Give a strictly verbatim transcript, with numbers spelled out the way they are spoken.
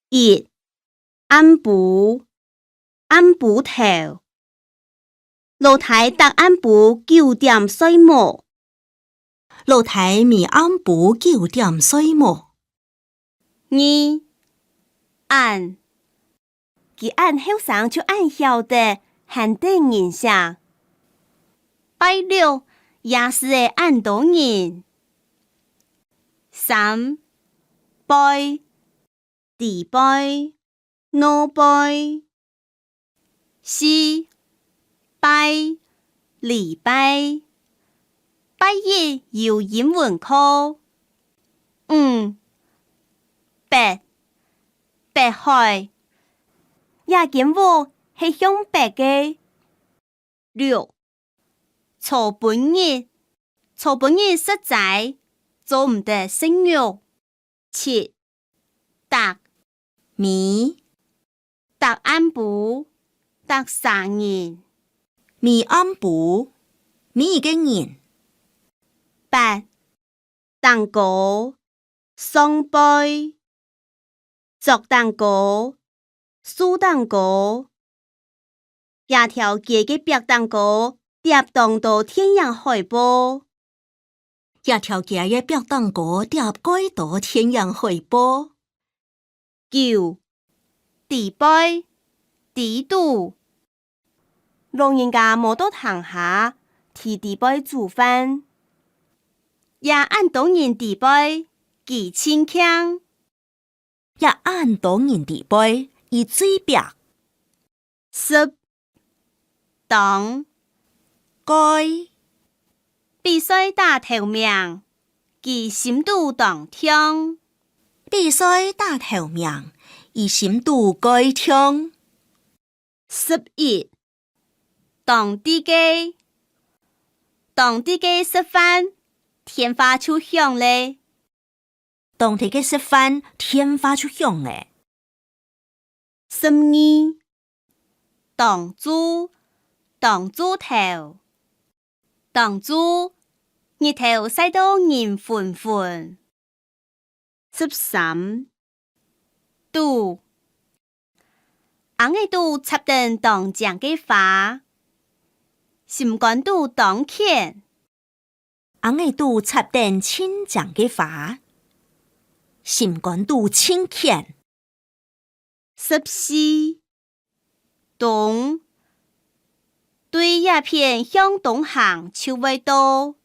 一、暗晡，暗晡頭。老弟逐暗晡九點睡目。老弟每暗晡九點睡目。二、恁，佢恁後生就恁曉得，還得人惜。拜六夜市仔恁多人。三、背，底背， 腦背。四、拜，禮拜。拜一有英文課。五、北，北海。這間屋係向北个。六、昨晡日，昨晡日食齋，做毋得食肉。七、逐，每，逐暗晡，逐儕人。每暗晡，每一個人。八、頂高，上背。 桌頂高，樹頂高。這條街个壁頂高貼當多電影海報。這條街个壁頂高貼蓋多電影海報。九、底背，底肚。老人家無到廳下，在底背煮飯。這恁多人底背，佢盡慶。 這恁多人底背，佢最拚。十、當，該。比賽打頭名，佢心肚當暢。比賽打頭名，佢心肚蓋暢。 十一、當地个，當地个食飯，電話就響咧。當地个食飯，電話就響咧。十二、當晝，當晝頭。當晝，日頭曬到人昏昏。 十三、堵，尪仔肚插等當靚个花，心肝肚當譴。尪仔肚插等盡靚个花，心肝肚盡譴。 十四、東，對這片向東行就會到。